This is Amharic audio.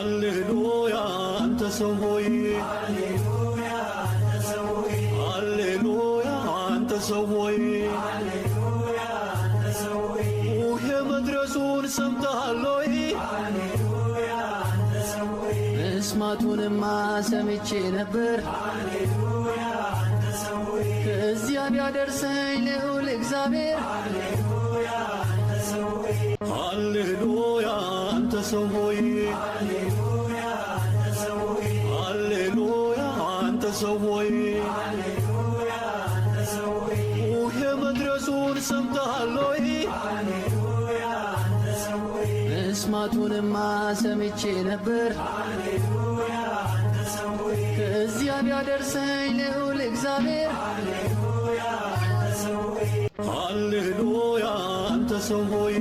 ሃሌሉያ አንተ ሰው ሆይ፣ ሃሌሉያ አንተ ሰው ሆይ፣ ሙሄ መድረሱን ሰምተሃል ወይ? መስማቱንማ ሰምቼ ነበር፣ ከዚያ ቢያደርሰኝ ልዑል እግዚአብሔር። ሃሌሉያ አንተ ሰው ሆይ፣ ሃሌሉያ አንተ ሰው ሆይ፣ ሙሄ መድረሱን ሰምተሃል ወይ? መስማቱንማ ሰምቼ ነበር፣ ከዚያ ቢያደርሰኝ ልዑል እግዚአብሔር። ሃሌሉያ አንተ ሰው ሆይ፣